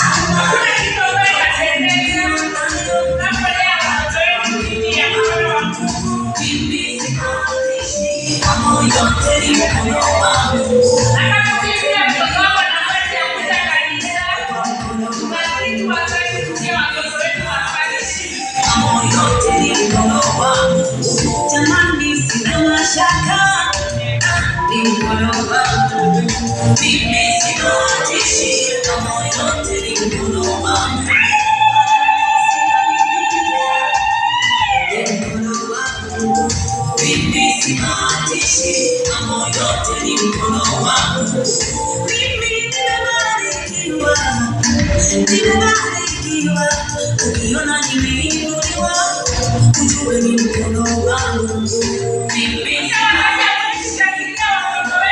Hakuna kitu ambayo itatendeka tunapolia watoto wetu chini ya mkono wa Mungu. Na kama ukipia mtoto wako nafasi ya kuja kanisa, tunazidi wazazi kutia watoto wetu nafasi. Kushangilia watoto wetu.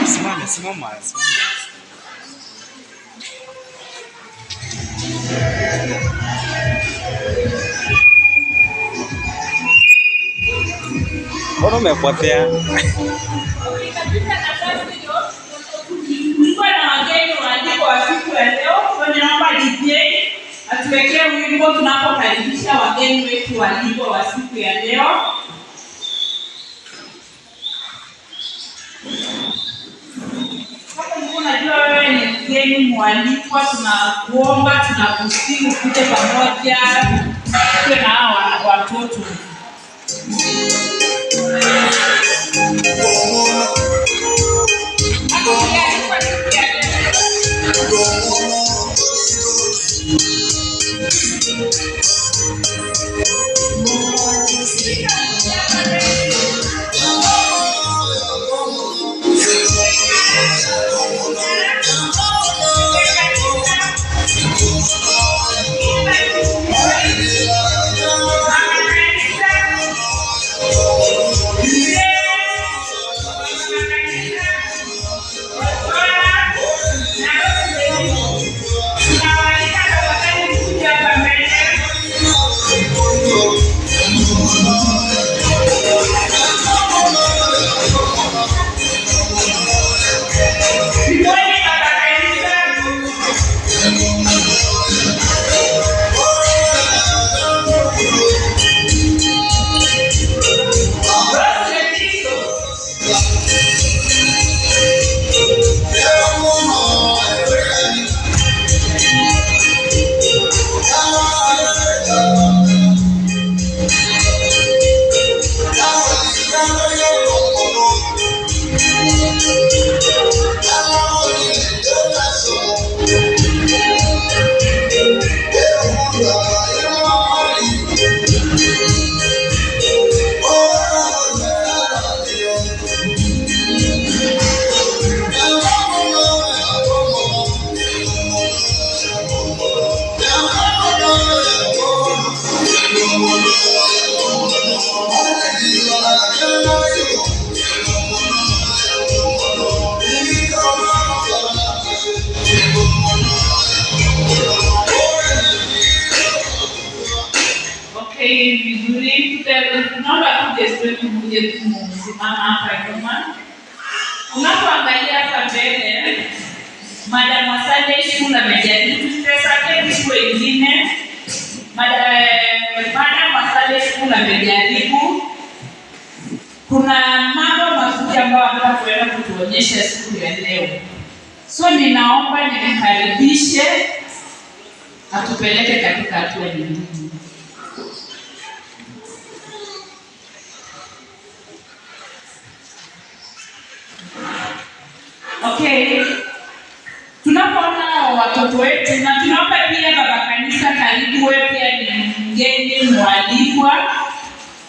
Simama, simama, simama. Mbona umepotea? Katika nafasi hiyo, kulikuwa na wageni waalikwa wa siku ya leo. Kwa hiyo naomba DJ atuwekee wimbo tunapokaribisha wageni wetu waalikwa wa siku ya leo. Kama ulikuwa unajua wewe ni mgeni mwalikwa, tunakuomba tunakusihi ukuje pamoja tuwe na hawa watoto. Hapo ulialikwa siku ya leo. Tunawaalika tafadhali mkuje hapa mbele. Okay, vizuri. Tunaomba tu guest wetu muje tu msimama hapa nyuma. Unapoangalia hapa mbele, Madam wa Sunday School amejaribu tusitesake siku wengine. Madam wa Sunday School amejaribu. Kuna mambo mazuri ambayo anataka kuenda kutuonyesha siku ya leo. So ninaomba nimkaribishe atupeleke katika hatua nyingine. Okay. Tunapoona watoto wetu na tunaomba pia baba kanisa, karibu wewe pia ni mgeni mwalikwa.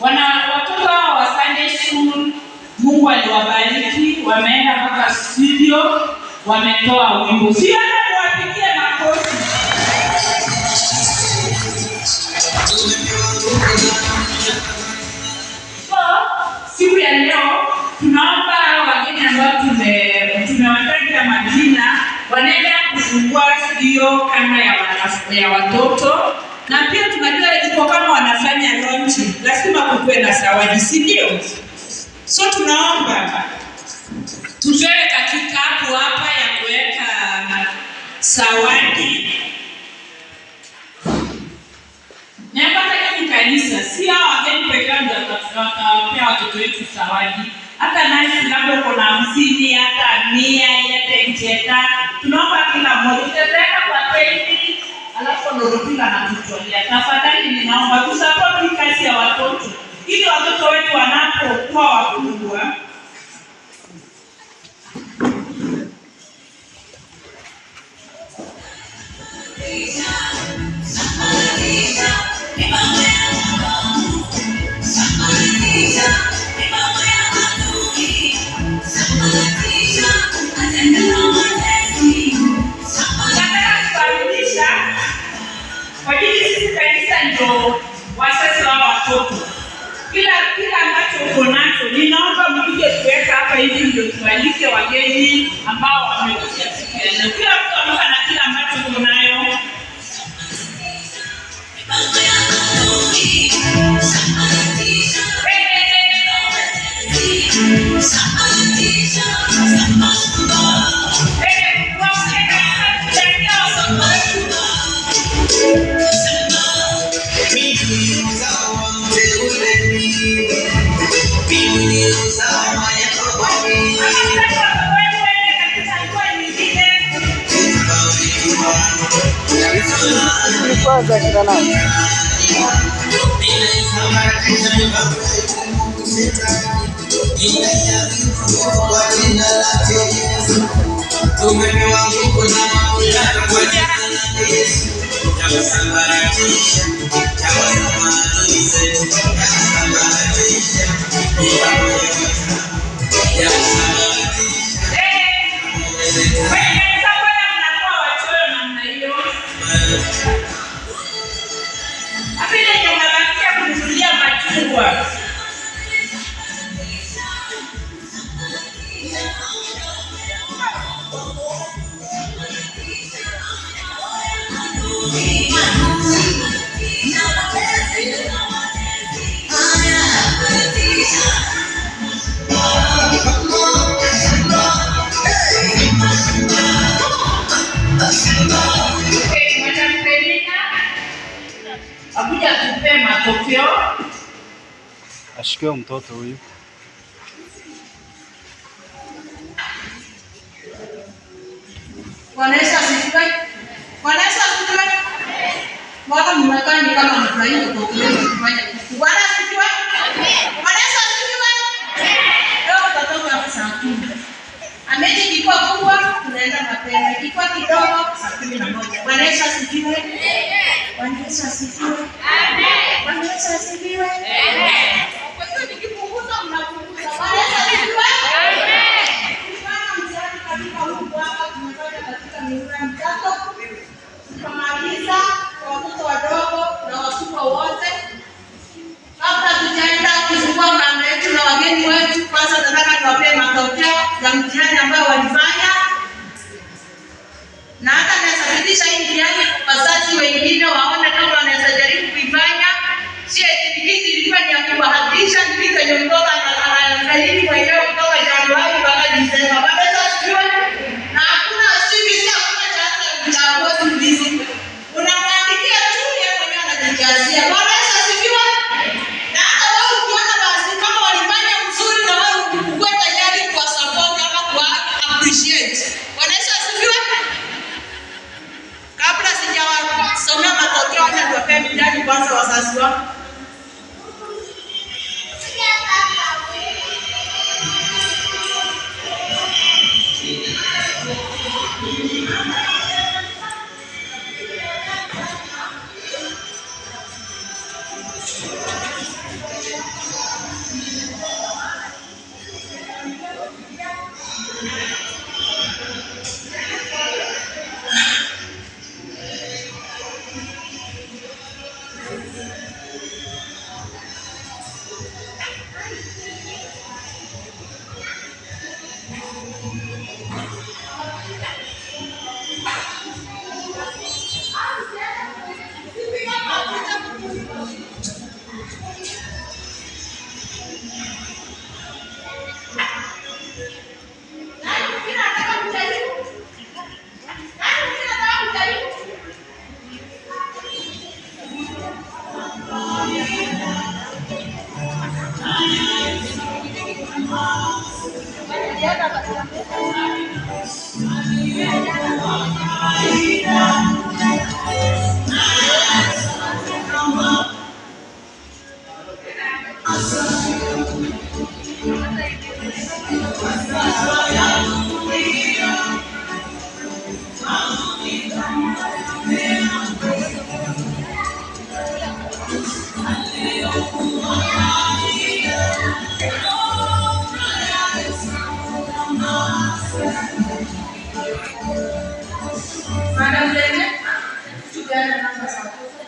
Wana watoto hawa wa Sunday School, Mungu aliwabariki, wameenda mpaka studio, wametoa wimbo. Si hata muwapigie makofi. So, siku ya leo tunaomba wageni ambao tumewataja majina wanaenda kufungua studio kama ya watoto, na pia tunajua iko kama wanafanya launch, lazima kukuwe na zawadi, si ndio? So tunaomba tupewe kakikapu hapa ya kuweka zawadi. Na hapa ni kanisa, si hao wageni peke yao ndio watawapea watoto wetu zawadi. Hata nasi labda uko na 50, hata 100, hata njeta. Tunaomba kila mmoja utaweka kwa 20, alafu ndio kila anatutolea. Tafadhali ninaomba tusupport hii kazi ya watoto ili watoto wetu wanapokuwa wakubwa Nataka kukaribisha kwa ajili sisi kanisa ndio wazazi wa watoto. Kila ambacho uko nacho ninaomba mkuje kuweka hapa hivi ndio tualike wageni ambao wamekuja siku ya leo. Kila mtu amka na kila ambacho uko nayo. Kwanza kina nani? Kwenye kanisa mbona mnakuwa wachoyo namna hiyo? Hata ile yenye unabakia kununulia machungwa. Okay, Madam Penina akuja tupe matokeo. Ashikiwe mtoto huyu. Bwana Yesu asifiwe. Bwana Yesu asifiwe. Mbona mmekaa ni kama mfurahia kwa kuweza kufanya kitu? Bwana asifiwe. Bwana Yesu asifiwe. Leo tutatoka hapa saa 10. Ameji ikikuwa kubwa tunaenda mapema, ikikuwa kidogo saa 11. Bwana Yesu asifiwe. Bwana Yesu asifiwe. Bwana Yesu asifiwe. Kwa hiyo nikipunguza mnapunguza. Bwana Yesu asifiwe. Tulifanya mtihani katika huu mwaka, tumefanya katika mihula mitatu. Tukamaliza kwa watoto wadogo na wakubwa wote. Kabla tujaenda kufungua kanda yetu na wageni wetu, kwanza nataka niwapee matokeo ya mtihani ambayo walifanya, na hata naweza pitisha hii mtihani kwa wazazi wengine waone kama wanaweza jaribu kuifanya. Sio Watajikazia. Bwana Yesu asifiwe. Na hata wewe ukiona basi kama walifanya mzuri, na wewe ukuwe tayari kuwa support ama kuwa appreciate. Bwana Yesu asifiwe. Kabla sijawasomea matokeo, acha niwapee midadi kwanza wazazi wao. Nani mwingine anataka kujaribu? Nani mwingine anataka kujaribu? Madam Lene, tupeane namba za watoto.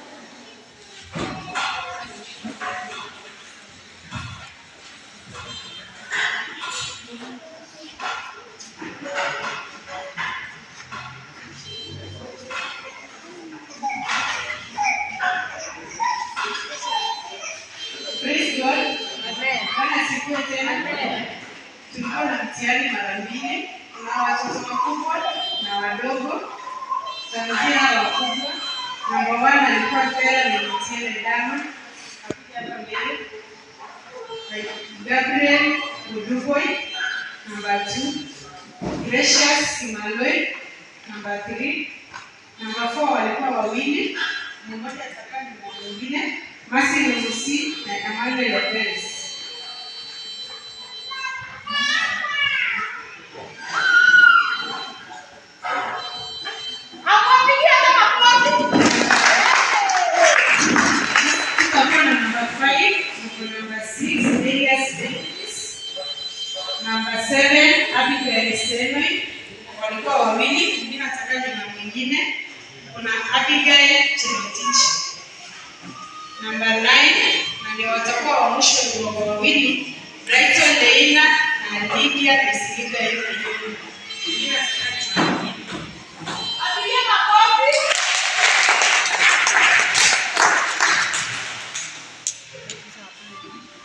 Praise God. Bwana asifiwe tena. Tulikuwa na mtihani mara mbili. Kuna watoto wakubwa na wadogo. Tutaanzia hawa wakubwa. Namba 1 alikuwa Fera na Mtiene Dama. Akuja hapa mbele. Gabriel Uduboi, number 2. Gracious Simaloi, number 3. Number 4 walikuwa wawili, mmoja atakaa na mwingine, Mercy Memusi na Emmanuel Lopez. Hakuwapigia hata makofi. Tutakuwa na number 5, tuko number 6, Elias Davis. Number 7, Abigail Semei. Walikuwa wawili, mwingine atakaje na mwingine. Kuna Abigail Cherotich. Number 9, na ndio watakuwa wa mwisho ni wawili, Brighton Leina na Lydia Priscilla Yule. Mwingine atakaje na mwingine. Apigie makofi.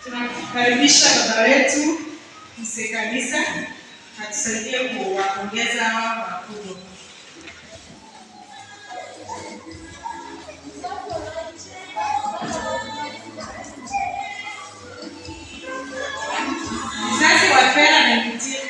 Tunakaribisha baba wetu mzee kanisa atusaidie kuwapongeza hawa wakubwa. Mzazi wa Fera na Mtie.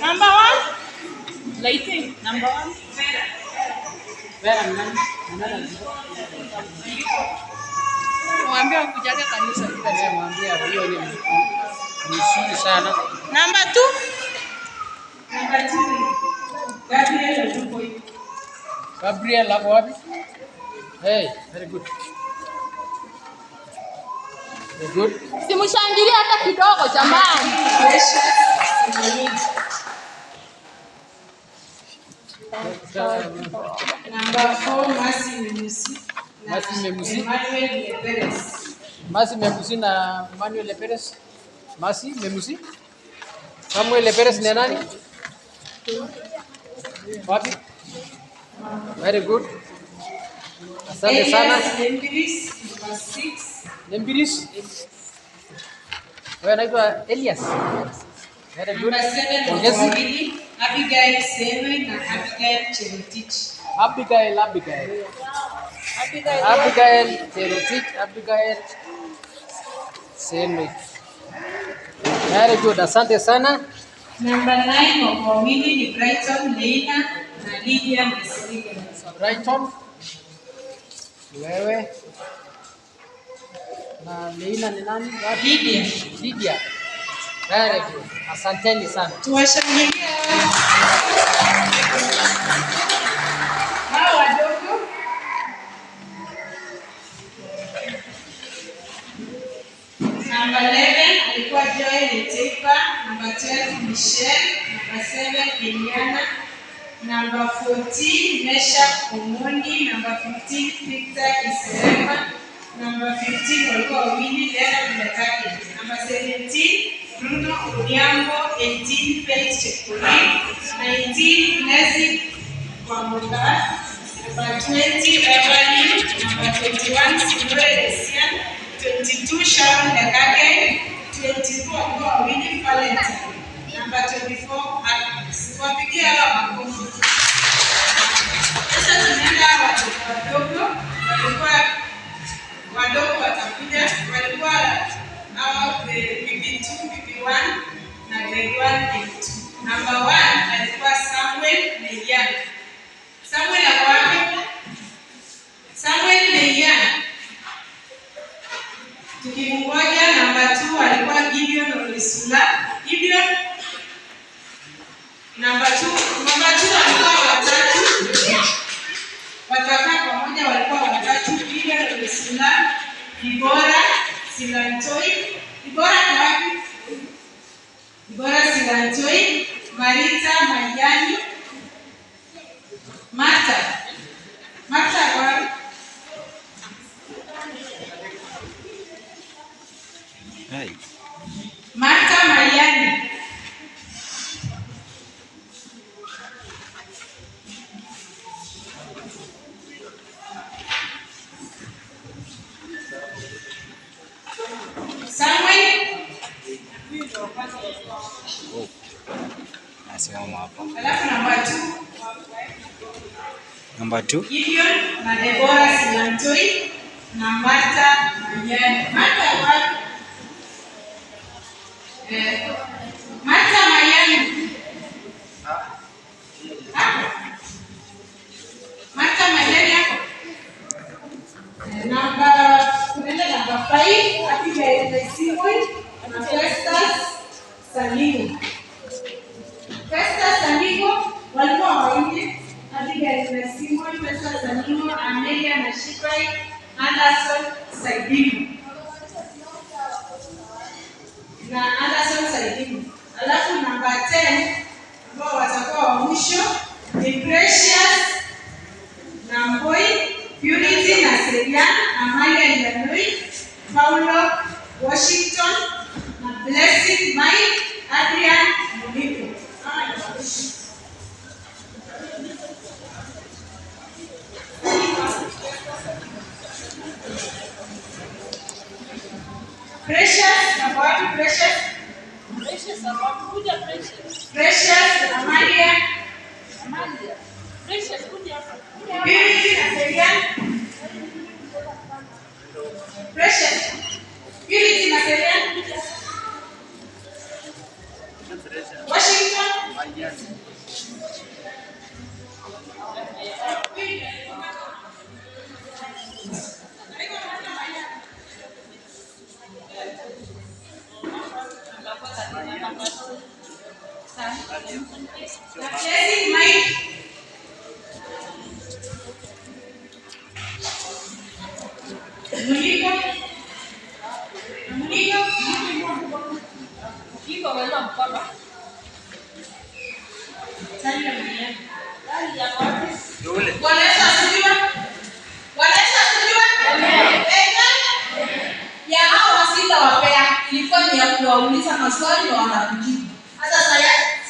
Number 1. Laite, number 1. Vera ni nani? Ni nani alikuwa? Mwambie akujaze kanisa kila siku. Mwambie hiyo ni mzuri sana. Number 2. Number 2, Gabriel Oduboi. Gabriel hapo wapi? Hey, very good. Very good. Simshangilie hata kidogo jamani. Precious Simaloi. Number 4, Mercy Memusi. Na Mercy Memusi. Emmanuel Leperes. Mercy Memusi na Emmanuel Leperes. Masi Memusi. Samuel Leperes ni nani? Wapi? Very good. Asante sana. Elias Lembiris, number 6. Lembiris. Wewe anaitwa Elias. Very good. Number 7 Pongezi. wawili, Abigail Senoi na Abigail Cherotich. Abigail, Abigail. Abigail Cherotich, Abigail Senoi. Very good. Asante sana. Number 9 wako wawili ni Brighton Leina na Lydia Mesriga. Brighton. Wewe. Na Leina ni nani? Wapi? Lydia. Lydia. Very good. Asanteni sana. Tuwashangilie hawa wadogo. Number 11 alikuwa Joel Leteipa, number 12 Michelle, number 7 Eliana, number 14 Meshack Omondi, number 15 Victor Iserema, number 15 walikuwa wawili Leonard Mbatake, number 17 Bruno Odhiambo, 18 Faith Chepkorir, 19 Blessing Kwamboka, number 20 Everly, number 21 Sinore Lesian, 22 Sharon Dakake, 24 walikuwa wawili Valentine, number 24 Agnes. Wapigie hawa makofi. Sasa tunaenda watoto wadogo, walikuwa wadogo watakuja, walikuwa hawa PP2, PP1 na grade 1, grade 2. Number 1 alikuwa Samuel Meian. Samuel ako wapi? Samuel Meian. Tukimngoja namba 2 alikuwa Gideon Olisula. Gideon namba 2, namba 2 alikuwa watatu. Watakaa pamoja walikuwa watatu, Gideon Olisula, Dibora Silantoi. Dibora kwa wapi? Dibora Silantoi, Marita Majani, Martha. Martha kwa wapi? Martha Mayani. Samuel. Nasimama hapa. Alafu namba 2 Namba 2. Gideon na Deborah Silantoi na Martha Mayani. Martha wapi? Martha Mayani. Hapo. Martha Mayani hapo. Namba tunaenda namba 5 Abigail Naisingwe na Festus Salimu. Festus Salimu walikuwa wawili. Abigail Naisingwe, Festus Salimu, Amelia na Shipai, Anderson Saidimu. Na Anderson Saidimu. Alafu namba 10 ambao watakuwa wa mwisho ni Precious Namboi, Purity na Serian, Amalia Yanui, Paulo Washington na Blessing Mike, Adrian Muliko. Hawa ni wa mwisho. Precious, namba wapi Precious? Precious, kuja Precious. Precious, Amalia. Amalia. Precious, kuja hapa. Purity na Serian. Precious. Purity na Serian. Washington. Na Blessing Mike. Muliko. Muliko. Iko wala mkono. Tanya Mayani. Gari ya wapi? Bwana Yesu asifiwe. Bwana Yesu asifiwe. Amen. Ya hawa sitawapea, ilikuwa ni ya Ukiwauliza maswali na wanakujibu. Hata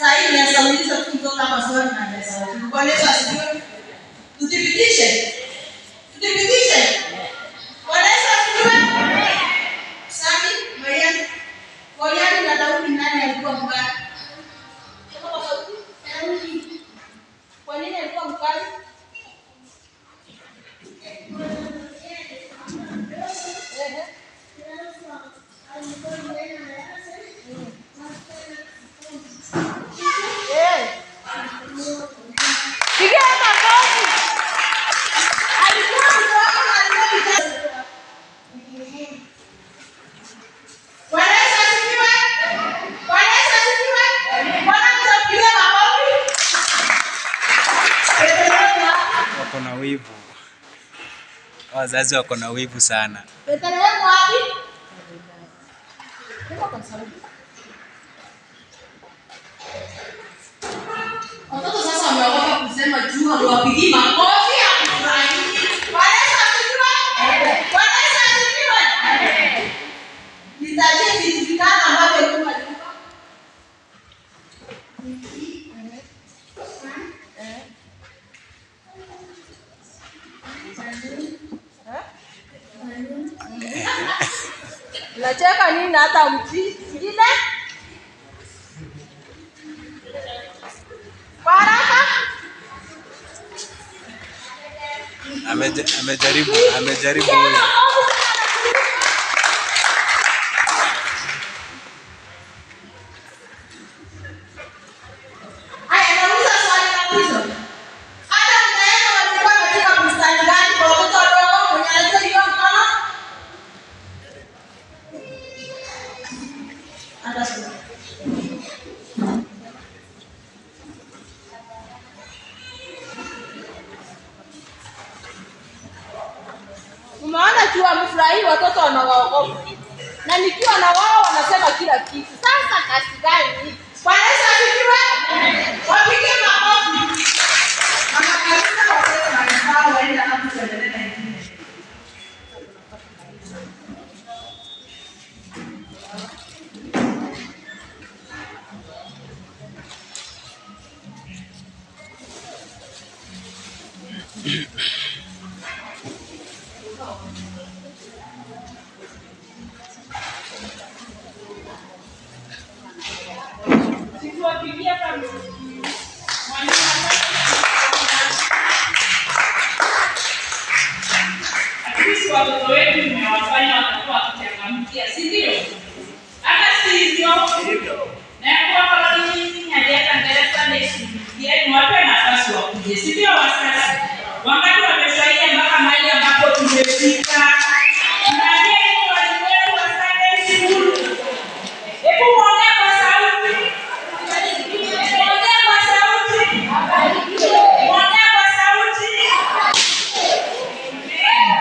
saa hii naweza uliza tu mtoto maswali na anaweza kujibu. Bwana Yesu asifiwe. Tuthibitishe. Tuthibitishe. Bwana Yesu asifiwe. Sami, Mariam, Goliathi na Daudi, nani alikuwa mkali? Sema kwa sauti. Daudi. Kwa nini alikuwa mkali? Ehe. Eh. Pigia makofi. Alikuwa mdogo na alikuwa kijana. Bwana Yesu asifiwe. Bwana Yesu asifiwe. Bwana mtapigia makofi. Wako na wivu, wazazi wako na wivu sana. Bethlehemu wapi? Sema kwa sauti. Watoto sasa wameogopa kusema juu hawapigii makofi, hakufurahii. Bwana Yesu asifiwe. Bwana Yesu asifiwe. Nitajie vitu vitano ambavyo Mungu alikupa. Unacheka nini hata mji? Ingine? Kwa haraka? Amejaribu, amejaribu huyo. Haya, nauliza swali la mwisho. Adam na Eva walikuwa katika bustani gani kwa watoto wadogo? Mwenye anajua hiyo mkono? Hata sio. Umeona tu hamfurahii, watoto wanawaogopa. Na nikiwa na wao wanasema kila kitu. Sasa kazi gani? Bwana Yesu asifiwe. Wapige makofi. Mama kanisa watoto na wenzao waende alafu tuendelee na ingine. Tukiwapigia kwa mwalimu. At least watoto wetu mmewafanya watakuwa wakichangamkia, si ndio? Hata si hivyo? Na kwa nishughulikieni, wape nafasi wakuje, si ndio wazazi? Wangapi wamefurahia mpaka mahali ambapo tumefika? Tunaambia nini walimu wetu wa Sunday school? Hebu muongee kwa sauti. Muongee kwa sauti. Muongee kwa sauti. Amen.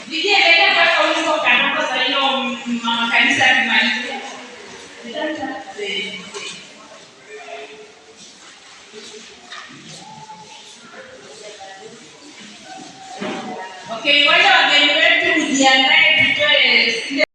Lidia, endelea mpaka wimbo kanako saa hiyo mama kanisa akimalizia. Okay, wale wageni wetu mjiandae tutoe.